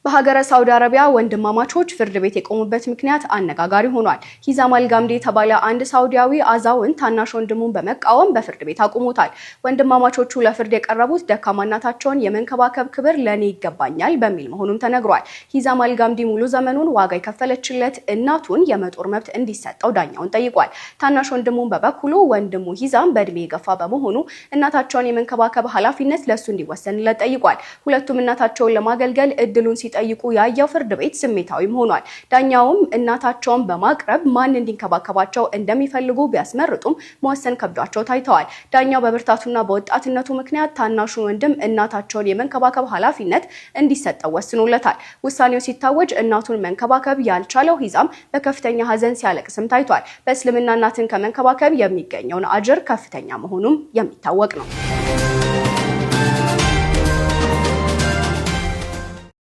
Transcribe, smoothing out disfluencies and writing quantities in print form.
በሀገረ ሳውዲ አረቢያ ወንድማማቾች ፍርድ ቤት የቆሙበት ምክንያት አነጋጋሪ ሆኗል። ሂዛም አልጋምዲ የተባለ አንድ ሳውዲያዊ አዛውንት ታናሽ ወንድሙን በመቃወም በፍርድ ቤት አቁሞታል። ወንድማማቾቹ ለፍርድ የቀረቡት ደካማ እናታቸውን የመንከባከብ ክብር ለኔ ይገባኛል በሚል መሆኑም ተነግሯል። ሂዛም አልጋምዲ ሙሉ ዘመኑን ዋጋ የከፈለችለት እናቱን የመጦር መብት እንዲሰጠው ዳኛውን ጠይቋል። ታናሽ ወንድሙን በበኩሉ ወንድሙ ሂዛም በእድሜ የገፋ በመሆኑ እናታቸውን የመንከባከብ ኃላፊነት ለሱ እንዲወሰንለት ጠይቋል። ሁለቱም እናታቸውን ለማገልገል እድሉን ሲጠይቁ ያየው ፍርድ ቤት ስሜታዊም ሆኗል። ዳኛውም እናታቸውን በማቅረብ ማን እንዲንከባከባቸው እንደሚፈልጉ ቢያስመርጡም መወሰን ከብዷቸው ታይተዋል። ዳኛው በብርታቱና በወጣትነቱ ምክንያት ታናሹን ወንድም እናታቸውን የመንከባከብ ኃላፊነት እንዲሰጠው ወስኖለታል። ውሳኔው ሲታወጅ እናቱን መንከባከብ ያልቻለው ሂዛም በከፍተኛ ሐዘን ሲያለቅስም ታይቷል። በእስልምና እናትን ከመንከባከብ የሚገኘውን አጅር ከፍተኛ መሆኑም የሚታወቅ ነው።